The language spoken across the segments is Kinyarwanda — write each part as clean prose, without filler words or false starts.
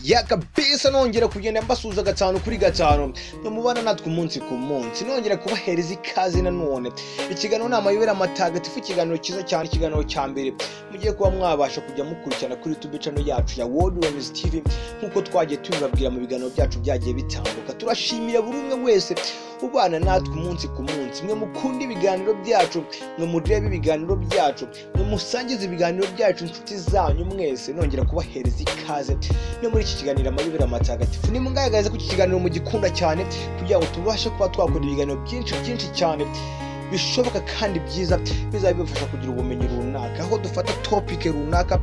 Ya kabisa, nongera kugenda mbasuhuza gatanu kuri gatanu, mubana natwe umunsi ku munsi, nongera kubahereza ikaze nanone. Ikiganiro ni Amayobera Matagatifu, ikiganiro cyiza cyane, ikiganiro cya mbere mugiye kuba mwabasha kujya mukurikirana kuri YouTube channel yacu ya World News TV, nk'uko twagiye tubibabwira mu biganiro byacu byagiye bitambuka. Turashimira buri umwe wese ubana natwe umunsi ku munsi, mwe mukunda ibiganiro byacu, mwe murebe ibiganiro byacu, mwe musangize ibiganiro byacu inshuti zanyu mwese. Nongera kubahereza ikaze no muri iki kiganiro Amayobera Matagatifu. Nimungaragaze ko iki kiganiro mugikunda cyane, kugira ngo tubashe kuba twakora ibiganiro byinshi byinshi cyane bishoboka kandi byiza, bizaba bibafasha kugira ubumenyi runaka, aho dufata topic runaka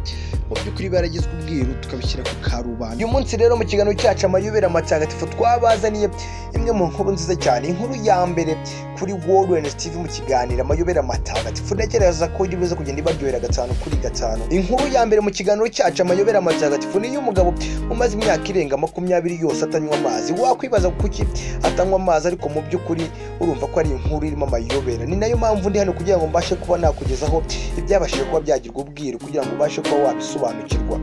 mu by'ukuri baragizwe ubwiru tukabishyira ku karubanda. Uyu munsi rero mu kiganiro cyacu Amayobera Matagatifu twabazaniye imwe mu nkuru nziza cyane, inkuru ya mbere kuri World News TV mu kiganiro Amayobera Matagatifu. Ntekereza ko iri buze kugenda ibaryohera gatanu kuri gatanu. Inkuru ya mbere mu kiganiro cyacu Amayobera Matagatifu ni y'umugabo umaze imyaka irenga 20 yose atanywa amazi. Wakwibaza kuki atanywa amazi, ariko mu by'ukuri urumva ko ari inkuru irimo amayobera. Ni nayo mpamvu ndi hano kugira ngo mbashe kuba nakugezaho ibyabashije kuba byagirwa ubwiru, kugira ngo ubashe kuba wabisobanukirwa.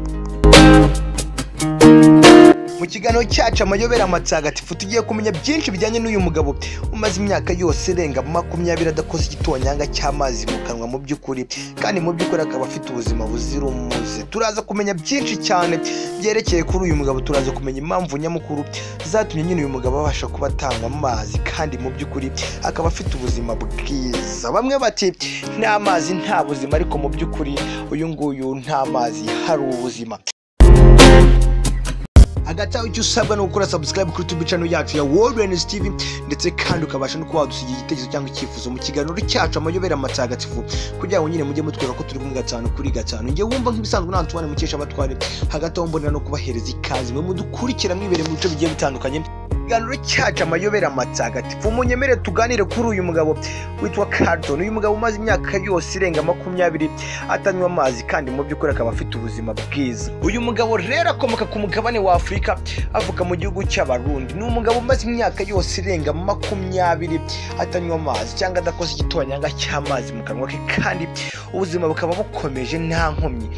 Mu kiganiro cyacu Amayobera Matagatifu tugiye kumenya byinshi bijyanye n'uyu mugabo umaze imyaka yose irenga 20 adakoze igitonyanga cy'amazi mu kanwa mu by'ukuri, kandi mu by'ukuri akaba afite ubuzima buzira umuze. Turaza kumenya byinshi cyane byerekeye kuri uyu mugabo, turaza kumenya impamvu nyamukuru zatumye nyine uyu mugabo abasha kuba atanywa amazi, kandi mu by'ukuri akaba afite ubuzima bwiza. Bamwe bati nta mazi nta buzima, ariko mu by'ukuri uyu nguyu nta mazi hari ubuzima. Hagati aho icyo usabwa ni ugukora subscribe kuri YouTube channel yacu ya World News TV, ndetse kandi ukabasha no kuba wadusigira igitekerezo cyangwa icyifuzo mu kiganiro cyacu Amayobera Matagatifu, kugira ngo nyine mujye mutwereka ko turi kumwe gatanu kuri gatanu. Njye wumva nk'ibisanzwe na Antoine Mukesha Abatware, hagati aho mbonera no kubahereza ikaze mwe mudukurikira mwibere mu bice bigiye bitandukanye. Ikiganiro cyacu Amayobera Matagatifu, munyemere tuganire kuri uyu mugabo witwa Carlton. Uyu mugabo umaze imyaka yose irenga 20 atanywa amazi, kandi mu by'ukuri akaba afite ubuzima bwiza. Uyu mugabo rero akomoka ku mugabane wa Afurika, avuka mu gihugu cy'Abarundi. Ni umugabo umaze imyaka yose irenga 20 atanywa amazi cyangwa adakoze igitonyanga cy'amazi mu kanwa ke, kandi ubuzima bukaba bukomeje nta nkomyi.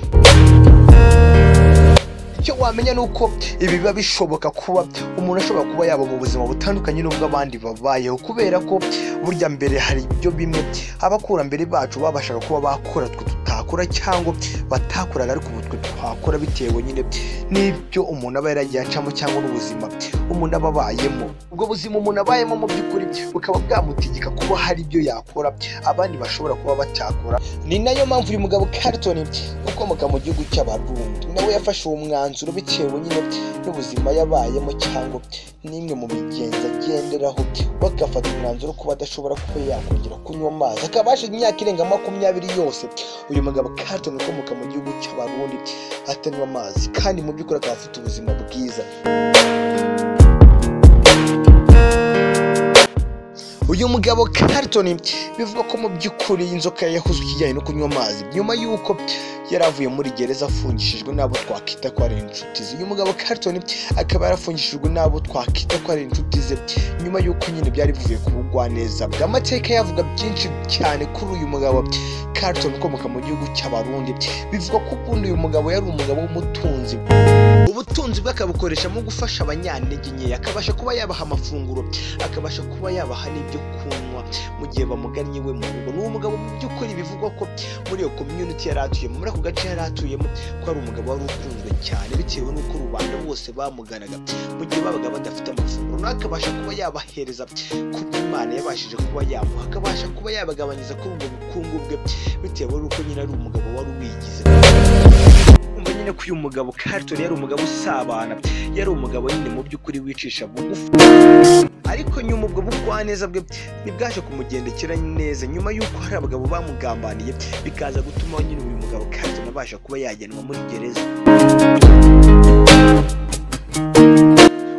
Icyo wamenya ni uko ibi biba bishoboka kuba umuntu ashobora kuba yaba mu buzima butandukanye n'ubwo abandi babayeho, kubera ko burya mbere hari ibyo bimwe abakurambere bacu babashaga kuba bakora twe tutakora, cyangwa batakoraga ariko ubu twe twakora, bitewe nyine n'ibyo umuntu aba yaragiye acamo cyangwa n'ubuzima umuntu aba abayemo. Ubwo buzima umuntu abayemo mu by'ukuri bukaba bwamutegeka kuba hari ibyo yakora abandi bashobora kuba batakora. Ni nayo mpamvu uyu mugabo Carlton ukomoka mu gihugu cy'Abarundi nawe yafashe uwo mwanzuro bitewe nyine n'ubuzima yabayemo cyangwa n'imwe mu migenzo agenderaho, bagafata umwanzuro kuba adashobora kuba yakongera kunywa amazi, akaba hashize imyaka irenga 20 yose uyu mugabo Carlton ukomoka mu gihugu cy'Abarundi atanywa amazi, kandi mu by'ukuri akaba afite ubuzima bwiza. Uyu mugabo Carlton bivugwa ko mu by'ukuri inzoka yahuzwe ikijyanye no kunywa amazi nyuma y'uko yari avuye muri gereza afungishijwe n'abo twakita ko ari inshuti ze. Uyu mugabo Carlton akaba yarafungishijwe n'abo twakita ko ari inshuti ze nyuma y'uko nyine byari bivuye ku bugwaneza bwe. Amateka yavuga byinshi cyane kuri uyu mugabo Carlton ukomoka mu gihugu cy'Abarundi. Bivugwa ko ubundi uyu mugabo yari umugabo w'umutunzi, ubutunzi bwe akabukoresha mu gufasha abanyantege nke, akabasha kuba yabaha amafunguro, akabasha kuba yabaha n'ibyo kunywa mu gihe bamugannye iwe mu rugo. Ni umugabo mu by'ukuri bivugwa ko muri iyo community yari atuyemo, muri ako gace yari atuyemo, ko ari umugabo wari ukunzwe cyane bitewe n'uko rubanda bose bamuganaga mu gihe babaga badafite amafunguro, nawe akabasha kuba yabahereza ku byo Imana yabashije kuba yamuha, akabasha kuba yabagabanyiriza kuri ubwo bukungu bwe bitewe n'uko nyine ari umugabo wari wigize. Umva nyine ko uyu mugabo Carlton yari umugabo usabana, yari umugabo nyine mu by'ukuri wicisha bugufi, ariko nyuma ubwo bugwaneza bwe ntibwaje kumugendekera neza nyuma y'uko hari abagabo bamugambaniye, bikaza gutuma nyine uyu mugabo Carlton abasha kuba yajyanwa muri gereza.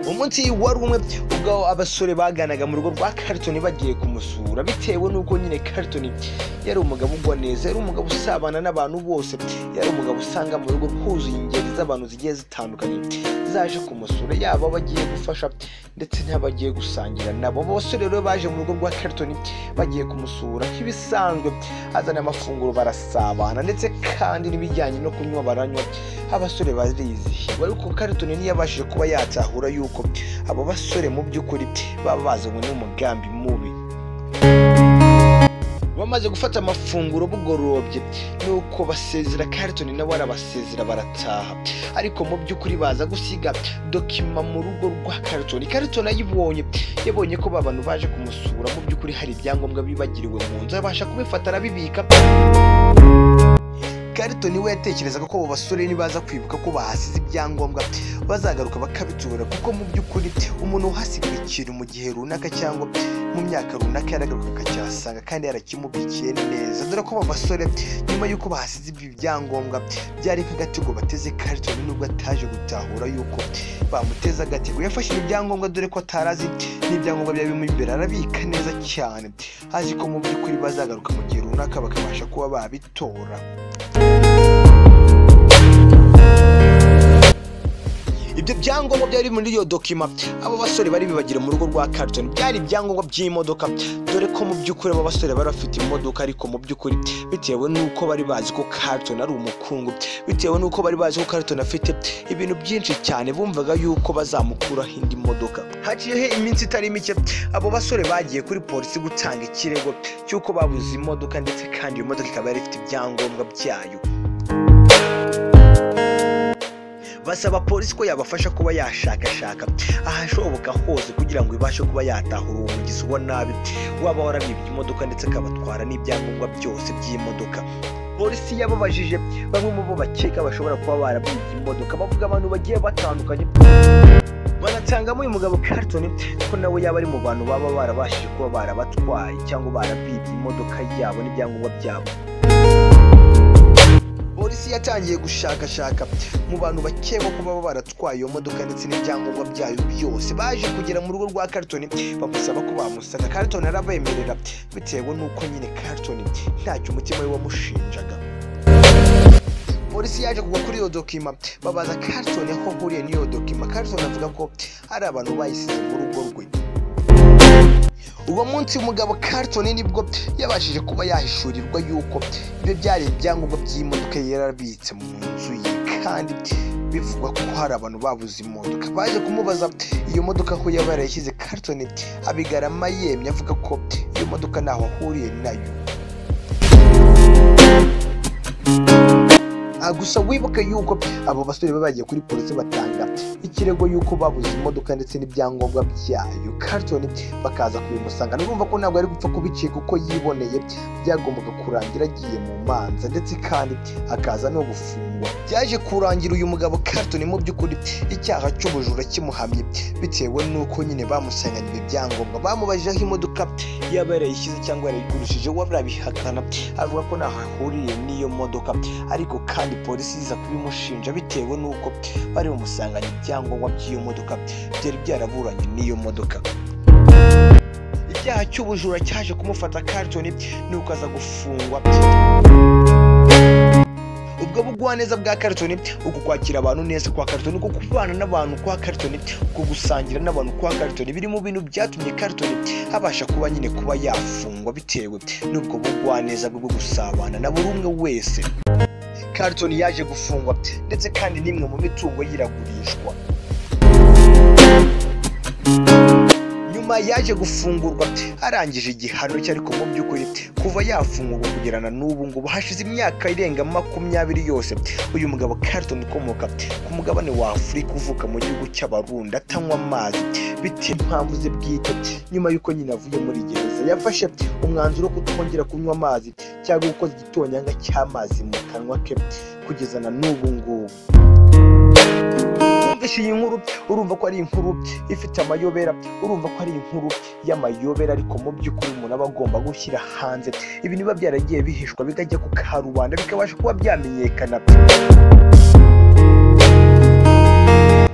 Umunsi wari umwe ubwo Nibwo abasore baganaga mu rugo rwa Carlton bagiye kumusura, bitewe n'uko nyine Carlton yari umugabo ugwa neza, yari umugabo usabana n'abantu bose, yari umugabo usanga mu rugo huzuye ingeri z'abantu zigiye zitandukanye zaje kumusura, yaba abagiye gufasha ndetse n'abagiye gusangira nabo. Bose rero baje mu rugo rwa Carlton bagiye kumusura nk'ibisanzwe, azana amafunguro barasabana, ndetse kandi n'ibijyanye no kunywa baranywa, abasore barizihiwe. Ariko Carlton ntiyabashije kuba yatahura yuko abo basore mu by'ukuri baba bazanywe n'umugambi mubi. Bamaze gufata amafunguro bugorobye, nuko basezera, Carlton nawe arabasezera barataha. Ariko mu by'ukuri baza gusiga dokima mu rugo rwa Carlton. Carlton ayibonye, yabonye ko ba bantu baje kumusura mu by'ukuri hari ibyangombwa bibagiriwe mu nzu, abasha kubifata arabibika. Carlton we yatekerezaga ko abo basore nibaza kwibuka ko bahasize ibyangombwa bazagaruka bakabitura, kuko mu by'ukuri umuntu uhasiga ikintu mu gihe runaka cyangwa mu myaka runaka yaragaruka akacyasanga kandi yarakimubikiye neza. Dore ko abo basore nyuma y'uko bahasize ibi byangombwa byari nk'agatego bateze Carlton, nubwo ataje gutahura yuko bamuteze agatego. Yafashe ibi byangombwa dore ko atarazi n'ibyangombwa byari birimo imbere, arabika neza cyane, azi ko mu by'ukuri bazagaruka mu gihe runaka bakabasha kuba babitora. Ibyo byangombwa byari muri iyo dokima abo basore bari bibagira mu rugo rwa Carlton byari ibyangombwa by'imodoka, dore ko mu by'ukuri abo basore bari bafite imodoka, ariko mu by'ukuri bitewe n'uko bari bazi ko Carlton ari umukungu, bitewe n'uko bari bazi ko Carlton afite ibintu byinshi cyane, bumvaga yuko bazamukuraho indi modoka. Haciyeho iminsi itari mike abo basore bagiye kuri polisi gutanga ikirego cy'uko babuze imodoka, ndetse kandi iyo modoka ikaba yari ifite ibyangombwa byayo. Basaba polisi ko yabafasha kuba yashakashaka ahashoboka hose kugira ngo ibashe kuba yatahura uwo mugizi wa nabi waba warabibye imodoka ndetse akabatwara n'ibyangombwa byose by'imodoka. Polisi yababajije bamwe mu bo bakeka bashobora kuba barabibye imodoka, bavuga abantu bagiye batandukanye, banatangamo uyu mugabo Carlton ko nawe yaba ari mu bantu baba barabashije kuba barabatwaye cyangwa barabibye imodoka yabo n'ibyangombwa byabo. Polisi yatangiye gushakashaka mu bantu bakekwa kuba baratwaye iyo modoka ndetse n'ibyangombwa byayo byose. Baje kugera mu rugo rwa Carlton bamusaba ko bamusaka. Carlton arabemerera bitewe n'uko nyine Carlton ntacyo umutima we wamushinjaga. Polisi yaje kugwa kuri iyo dokima, babaza Carlton aho ahuriye n'iyo dokima. Carlton avuga ko ari abantu bayisize mu rugo rwe. Uwo munsi umugabo Carlton nibwo yabashije kuba yahishurirwa yuko ibyo byari ibyangombwa by'imodoka yarabitse mu nzu ye, kandi bivugwa ko hari abantu babuze imodoka. Baje kumubaza iyo modoka aho yaba yarayishyize, Carlton abigarama yemye avuga ko iyo modoka ntaho ahuriye nayo. Gusa wibuke yuko abo basore bagiye kuri polisi batanga ikirego yuko babuze imodoka ndetse n'ibyangombwa byayo, Carlton bakaza kubimusanga. Urumva ko ntabwo ari gupfa kubicika uko yiboneye, byagombaga kurangira agiye mu manza ndetse kandi akaza no gufungwa. Byaje kurangira uyu mugabo Carlton mu by'ukuri icyaha cy'ubujura kimuhamye, bitewe n'uko nyine bamusanganye ibi byangombwa. Bamubajije aho imodoka yaba yarayishyize cyangwa yarayigurishije, we arabihakana avuga ko ntaho ahuriye n'iyo modoka, ariko kandi polisi iza kubimushinja bitewe n'uko bari bamusanganye ibyangombwa by'iyo modoka byari byaraburanye n'iyo modoka. Icyaha cy'ubujura cyaje kumufata Carlton nuko aza gufungwa. Ubwo bugwaneza bwa Carlton, uku kwakira abantu neza kwa Carlton, uku kubana n'abantu kwa Carlton, uku gusangira n'abantu kwa Carlton, biri mu bintu byatumye Carlton abasha kuba nyine kuba yafungwa bitewe n'ubwo bugwaneza bwo gusabana na buri umwe wese. Carlton yaje gufungwa ndetse kandi n'imwe mu mitungo yiragurishwa. Nyuma yaje gufungurwa arangije igihano cye, ariko mu by'ukuri kuva yafungurwa kugerana n'ubu ngubu hashize imyaka irenga 20 yose. Uyu mugabo Carlton ukomoka ku mugabane wa Afurika, uvuka mu gihugu cy'Abarundi, atanywa amazi bitewe n'impamvu ze bwite. Nyuma y'uko nyine avuye muri gereza yafashe umwanzuro wo kutongera kunywa amazi cyangwa gukoza igitonyanga cy'amazi mu kanwa ke kugeza na n'ubu ngubu. Iyi nkuru urumva ko ari inkuru ifite amayobera, urumva ko ari inkuru y'amayobera, ariko mu by'ukuri umuntu aba agomba gushyira hanze ibintu biba byaragiye bihishwa bikajya ku karubanda bikabasha kuba byamenyekana.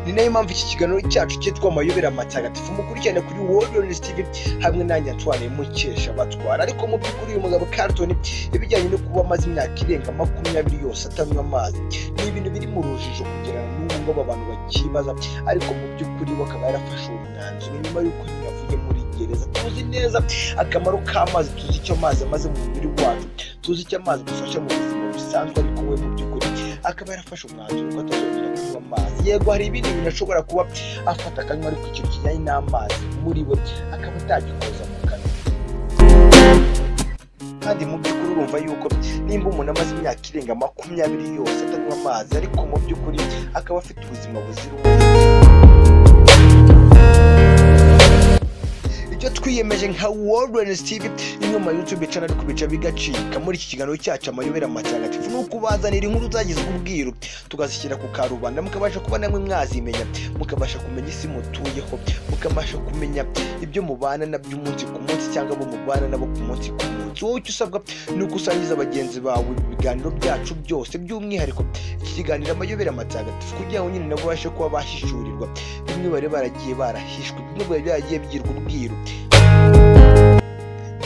Ni nayo Nayo mpamvu iki kiganiro cyacu cyitwa Amayobera Matagatifu, mukurikirane kuri World TV hamwe nanjye Antoine Mukesha Batwara. Ariko mu by'ukuri uyu mugabo Carlton, ibijyanye no kuba amaze imyaka irenga 20 yose atanywa amazi, ni ibintu biri mu rujijo kugera n'ubu ngubu abantu bakibaza. Ariko mu by'ukuri we akaba yarafashe uwo mwanzuro nyuma y'uko nyine avuye muri gereza. Tuzi neza akamaro k'amazi, tuzi icyo amazi amaze mu mubiri wacu, tuzi icyo amazi adufasha mu buzima busanzwe. Ariko we mu by'ukuri akaba yarafashe umwanzuro ko atazongera kunywa amazi. Yego, hari ibindi bintu ashobora kuba afata akanywa, ariko ikintu kijyanye n'amazi muri we akaba atagikoza mu kanwa. Kandi mu by'ukuri urumva yuko nimba umuntu amaze imyaka irenga 20 yose atanywa amazi, ariko mu by'ukuri akaba afite ubuzima buzira umuze. Icyo twiyemeje nka World TV, imwe mu YouTube channel ariko bica bigacika muri iki kiganiro cyacu Amayobera Matagatifu, ni ukubazanira inkuru zagizwe ubwiru tukazishyira ku karubanda, mukabasha kuba namwe mwazimenya, mukabasha kumenya isi mutuyeho, mukabasha kumenya ibyo mubana nabyo umunsi ku munsi cyangwa abo mubana nabo ku munsi ku munsi. Wowe icyo usabwa ni ukusangiza bagenzi bawe ibiganiro byacu byose, by'umwihariko iki kiganiro Amayobera Matagatifu, kugira ngo nyine nabo babashe kuba bashishurirwa bimwe bari baragiye barahishwe, bimwe bari baragiye bigirwa ubwiru.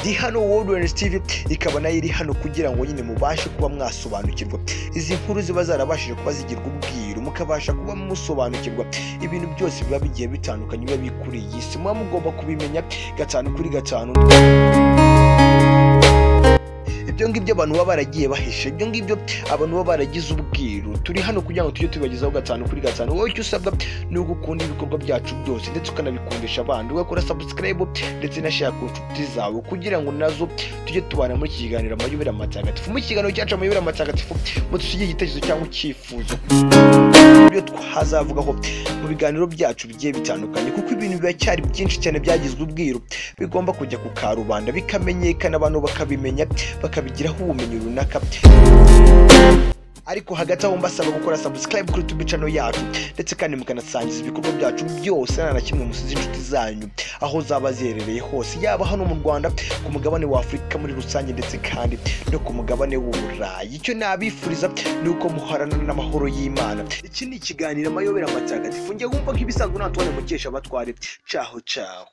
Ndi hano World TV ikaba nayo iri hano kugira ngo nyine mubashe kuba mwasobanukirwa izi nkuru ziba zarabashije kuba zigirwa ubwiru, mukabasha kuba musobanukirwa ibintu byose biba bigiye bitandukanye biba bikuri iyi si, muba mugomba kubimenya 5 kuri 5. Ibyo ngibyo abantu baba baragiye bahishe, ibyo ngibyo abantu baba baragize ubwiru, turi hano kugira ngo tujye tubibagezaho 5 kuri 5. Wowe icyo usabwa ni ugukunda ibikorwa byacu byose ndetse ukanabikundisha abandi, ugakora subscribe ndetse na share ku nshuti zawe, kugira ngo nazo tujye tubana muri iki kiganiro Amayobera Matagatifu. Mu kiganiro cyacu Amayobera Matagatifu, mudusigire igitekerezo cyangwa icyifuzo ibyo twazavugaho mu biganiro byacu bigiye bitandukanye, kuko ibintu biracyari byinshi cyane byagizwe ubwiru bigomba kujya ku karubanda bikamenyekana, abantu bakabimenya, bakabigiraho ubumenyi runaka. Ariko hagati aho mbasaba gukora subscribe kuri YouTube channel yacu, ndetse kandi mukanasangiza ibikorwa byacu byose nta na kimwe musize inshuti zanyu aho zaba ziherereye hose, yaba hano mu Rwanda, ku mugabane wa Afurika muri rusange, ndetse kandi no ku mugabane w'Uburayi. Icyo nabifuriza ni uko muharana n'amahoro y'Imana. Iki ni ikiganiro Amayobera Matagatifu, njye wumva nk'ibisanzwe na Antoine Mukesha Batware. Ciao ciao.